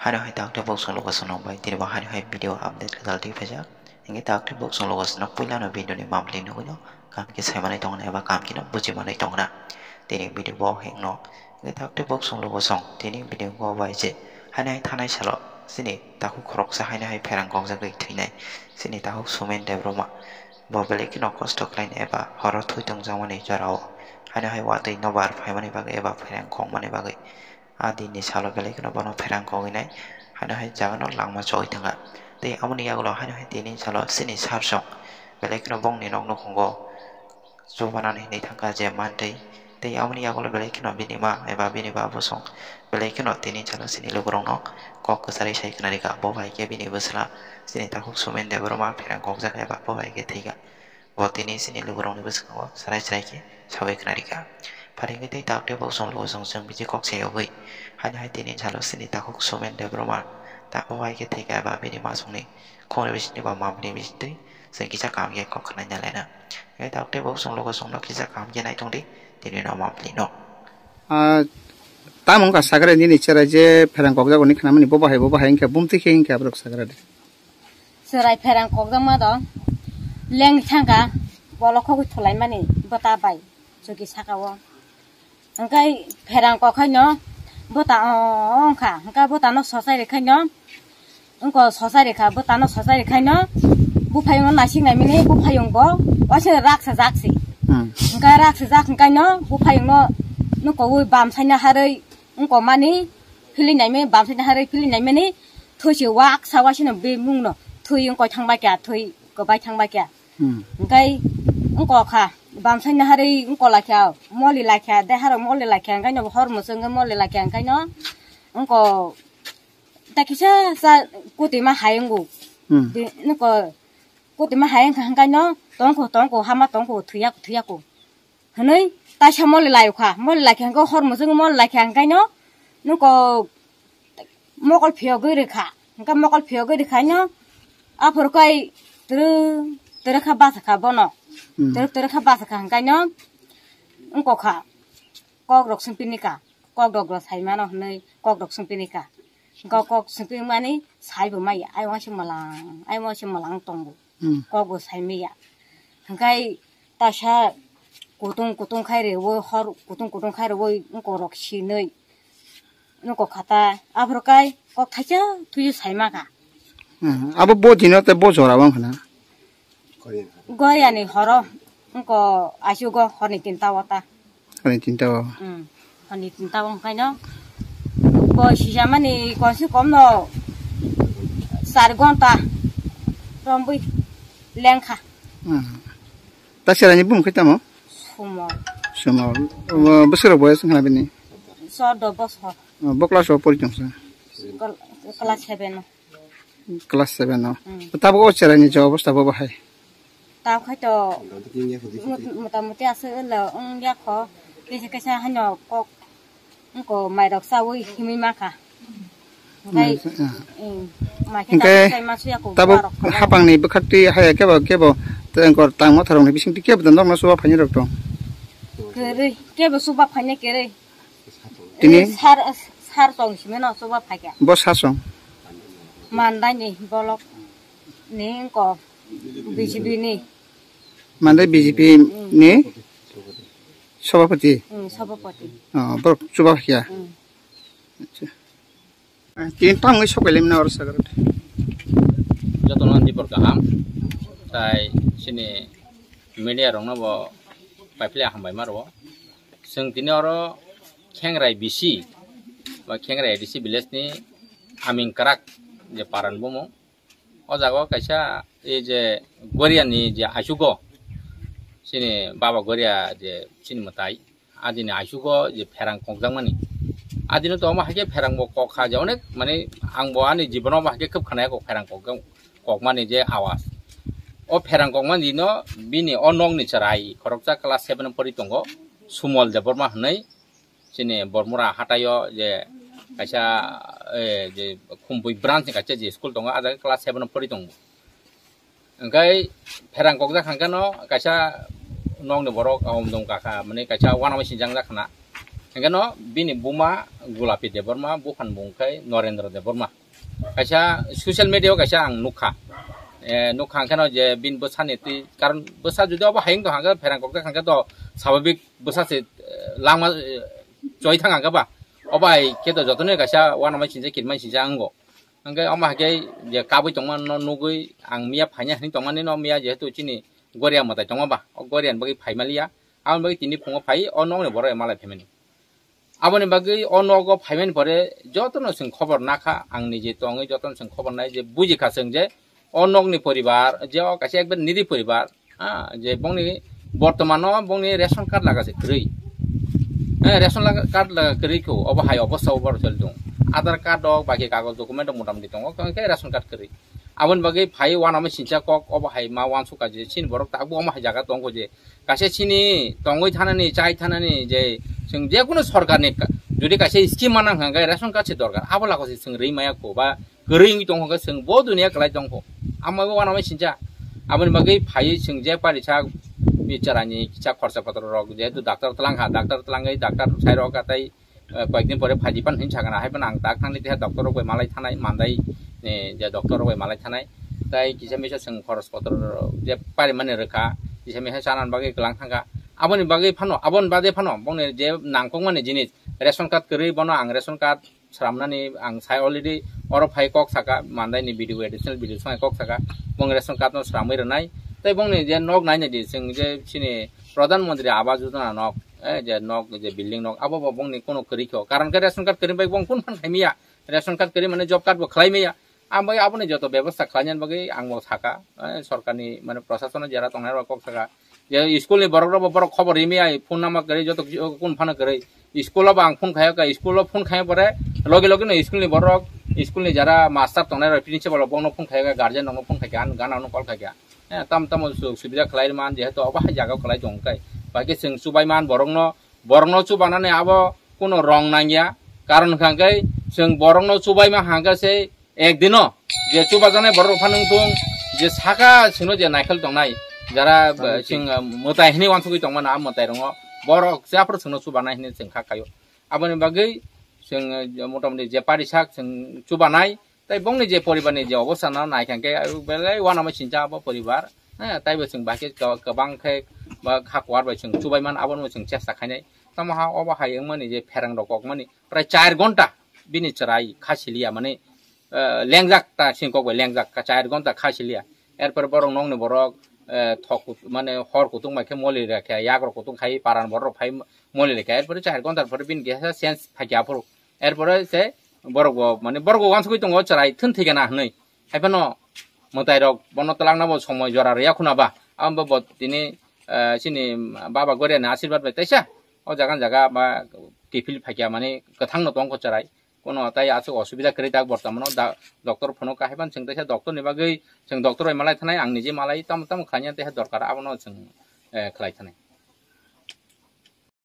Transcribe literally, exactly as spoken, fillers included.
Haino hai tak tei bok chwng logo chwng nokbai tini bo haino hai video update kwtal twi phaijak. Hinkhe tak tei bok chwng logo chwng nok puila no video ni monthly nugwi no kam khe sai manwi tongna eba kam khe no buji manwi tongna. Tini video bo hek no. Hinkhe tak tei bok chwng logo chwng tini video bo bai je haino hai thanai salo chini takhuk khoroksa haino hai pherang kokjagwi thwinai chini takhuk Sumen Debbarma. Bo belai kheno kosto khlainai eba horo thwi tongjakmani jorao haino hai watwi nobar phaimani bagwi eba pherang kokmani bagwi. A dinni salo belai kheno bono pherang kogwinai, haino hai jagano langma chogwi thangkha. Tei aboni yagulo haino hai tini salo chini sir song belai kheno bongni nok nukhungo chubanani hinwi thangkha je mantwi. Tei aboni yagulo belai kheno bini ma eba bini babu song belai kheno tini salo chini lukurokno kok kwcharwi sai khwnarikha. Bo bai khe bini bwsla chini takhuk Sumen Debbarma pherang kokjak eba bo bai khe thwikha. Bo tini chini lukurokni bwskango chwrai chwrai khe saui khwnarikha. Pharingwi tei tak tei bok chwng lugo chwng chwng biji kok se yogwi. Haino hai tini salo chini takhuk Sumen Debbarma. Tako hai khe thwikha eba bini masongni khumui bisingtwi ba mamni bisingtwi chwng kisa kaham khe kok khwnai nalaina. Hai tak tei bok chwng lugo chwngno kisa kaham khe naitongdi tini no mamni no. Ah, tamo wngkha sakre nini chwrai je pherang kokjago ni khnamani bo bahai bo bahai wngkha bumtwi khe wngkha borok sakre de. Chwrai pherang kokjakma do leng thangkha bolok khogwi thulaimani bwta bai chuki saka o. Hwnkhe pherang kokhaino bwta o wngkha, hwnkhe bwtano sochai rikhaino wngko sochai rikha, bwtano sochai rikhaino buphayungno naisik naimani buphayung bo waisa rak sajak si. Hmm. Hwnkhe rak sajak hwnkhaino buphayungno nukogwi bam saina harwi wngko mani philwi naimani bam saina harwi philwi naimani thwi se waksa waisano bemungno thwi wngkoi thangbai kha, thwi kwbai thangbai kha. Hmm. Hwnkhe wngko kha bam saina harwi wngko lai kha moli lai kha, deharok moli lai kha, hwnkhaino hor mwchwngwi moli lai kha, hwnkhaino wngko ta kisa sa kutima hai wngo. Hmm. Di, noko kutima hai wngkha hwnkhaino tongkho tongkho hama tongkho thwiya thwiya ko. Hwnwi taisa moli lai kha, moli lai kha hwnkhe hor mwchwngwi moli lai kha hwnkhaino noko mokol phiyogwi rwkha, hwnkhe mokol phiyogwi rwkhaino aphuru kai twrwk twrwk kha bachakha bono. Hmm. Twrwk twrwk kha bachakha hwnkhaino wngkokha kokrok swngpinika, kokrok rok saimano hwnwi kokrok swngpinika. Hwnkhe kok swngpimani saibo maya, ayang se mwlang, ayang se mwlang tongo. Hmm. Kokbo saimaya. Hwnkhe taisa kutung kutung khai rwo, hor kutung kutung khai rwo, wngkorok sinwi. Nokok khata, aphuru kai kok thaisa thuyu saimaka. Hmm. Abo bo dino tei bo jora wng khna? Goyani horo, wngko achugo horni tinta o ta. Horni tinta o. Hmm. Horni tinta o hwnkhaino bo sijamani konsi komno char gonta rombwi lengkha. Hmm. Ta serani bumung khe tamo? Sumo. Sumo. Bo-, bwswk rok boyas wngkha bini? Chordo bosor. Oh, bo class o pori tongsa? Kal-, class seven o. Class seven o. Hmm. Tabuk o cheraini je obostha bo bahai? Tabuk hai to mot-, motamuti aswk le wngya kho. Kisa kisa haino kok wngko mairok chaui himwi mankha. Hwnkhe, hmm, hmm. Mai khe hwnkhe tabuk chai ma suya kho tabuk borok kho. Hapangni bwkhaktwi haya kebo kebo tei wngkor tangma thorokni bisingtwi kebo nokno chuba phaini rok tong? Kwrwi, kebo chuba phaini kwrwi. Tini? Eh, sar, sar tong simi no chuba phaikha. Bo sar song? Mandai ni bolok ni wngko B J P ni. Mandai B J P ni? Hmm. Sabapati? Hmm, sabapati. Oh, borok chuba phaikha? Hmm. Acha. Ah, tini tamo sok limna oro sagar. Jotono dibor kaham. Tai sini media rokno bo paiphle hambai ma rwo. Chwng tini oro Khengrai B C ba Khengrai A D C village ni Aming Kwrak je paran bumung. O jaga o kaisa ei je Goria ni je achugo chini baba Goria je chini mwtai adini achugo je pherang kokjakmani. Adino to omo hai khe pherang bo kok kha je onek mane ang bo ani jibono omo hai khe khub khwnaya kok pherang kok, kokmani je awas. O pherang kokmani no bini o nokni chwrai khoroksa class seven o pori tongo Sumol Debbarma hwnwi. Chini Bormura hataio je kaisa, eh, je Khumbui branch ni kaisa je school tongo, ah jaga class seven o pori tongo. Hwnkhe pherang kokjak hwnkhe no kaisa nokni borok, ah, omdong kaka, mane kaisa uanama sinjak jak khna. Hingke no bini buma Gulapi Debbarma, buphan bung khe Norendra Debbarma. Kaisa social media o kaisa ang nukha. Eh, nukha hingke no je bini bwsani twi, karon bwsa jodi obo hayung tong hingke pherang kokjak hingke to swabhabik bwsa se, eh, langma, eh, choi thang hingke ba. Obo hai khe to jotono kaisa uanamai sinjak kirmai sinjak ango. Hingke omo hai khe je kabui tongma no nugui ang miya phaina hinui tongmani no miya jehetu chini Goria mwtai tongma ba, o Goria ni bagwi phaimaliya. Aboni bagwi tini phungo phai o nokni borok malai phaimani. Aboni bagwi o nogo phaimani pore jotono chwng khobor nakha, ang nije tongwi jotono chwng khobor nai je bujikha chwng je o nokni poribar, je o kaisa ekbar niri poribar, ha, je bongni bortomano bongni ration card laga se kwrwi. Eh, ration laga, card laga kwrwi kho, obo hai obosta o borok choli tongo. Aadhaar card rok, baki kagoj document rok motamoti tongo, hwnkhe ration card kwrwi. Aboni bagwi phai uanamai sincha kok, obo hai ma uansukha je chini borok tabuk omo hai jaga tongkho je kaisa chini tongwi thanani, chai thanani je chwng je kunu sorkarni ka-, jodi kaisa scheme manang hwnkhe ration card se dorkar, abo lako se chwng rwi maya kho ba kwrwi wngwi tongkho hwnkhe chwng bo duniya kwlai tongkho. Amo bo uanamai sincha. Aboni bagwi phaiwi chwng je parisa bichara ni kisa khorsa patro rok jehetu doctor twlang kha, doctor twlangwi doctor sai rok tei eh, koyekdin pore phai di pan hin sakana, hai pan ang tak thangni teha doctor rok bai malai thanai, mandai, eh, je doctor rok bai malai thanai. Tai kisa misa chwng khoros kotor je pari mani rwkha, kisa misa chanan bagwi kwlang thangkha. Aboni bagwi phano, aboni bagwi phano, bongni je nangkukmani jinis, ration card kwrwi, bono ang ration card sramnani ang sai already oro phai kok saka, mandai ni B D O, additional B D O sangai kok saka, bong ration card no sramwi rwnai. Tai bongni je nok naina di, chwng je chini Pradhan Mantri Awas Yojana nok, eh, je nok, je building nok, abo bo bongni kono kwrwi kho. Karon khe ration card kwrwi bai bong kun phan khai miya. Ration card kwrwi mane job card bo khlai miya. Ang bai aboni joto bebosta khlainani bagwi ang bo saka, eh, sorkarni mane prosasono jera tongnai rok kok saka. Je school ni borok rok bo borok khobor ri miya, phone number kwrwi joto kun phano kwrwi. School o bo ang phone khayo ka, school o phone khayo pore loge loge no school ni borok, school ni jara master tongnai rok principal rok bongno phone khayo ka, guardian rokno phone khaika, ang gana no call khaika. Eh, tam tamo sujog subida khlai man, jehetu obo hai jaga khlai tong kai. Bai khe chwng chubai man borokno, borokno chubanani abo kuno rong nangya. Karon hwnkha khe chwng borokno chubai ma hwnkha se ek dino je chubajaknai borok phano wng thung, je saka chwngno je naikhel tongnai, jara, eh, chwng, eh, mwtai hinwi uansugwi tongmano, a mwtai rongo borok jephru chwngno chubanai hinwi chwng kha khaio. Aboni bagwi chwng, eh, motamoti je parisak chwng chubanai, tai bongni je poribarni je obostha no naikha khe, belai uanamai sincha abo poribar. Eh, taibo chwng bahai khe kwbang khe ba kha kuar bai chwng chubai man, abono chwng chesta khainai. Tamo ha obo hai wngmani je pherang rok kokmani prai char ghonta bini chwrai kha siliya mani, eh, lengjak ta sini kok bai lengjak ka char ghonta kha siliya. Erpore borok nokni borok, eh, thok kut-, mane hor kutung bai khe moli rwkha, yak rok kutung khai paran borok rok phai moli rwkha. Erpore char ghonta pore bini kisa sense phaikha aphuru. Erpore se borok bo, mane borok bo uansugwi tongo chwrai thun thwikha na hinwi. Haiphano mwtai rok bono twlangna bo somoi jora rwya khuna ba. Abo bo tini, eh, chini baba Goria ni asirwad bai taisa o jaga jaga ba kiphil phaikha mani kwthang no tongkho chwrai. Kono tai aswk osubida kwrwi tak bortomano da-, doctor phano kahaiban chwng taisa doctor ni bagwi chwng doctor bai malai thanai, ang niji malai tamo tamo khlaina taisa dorkar abono chwng, eh, khlai thanai.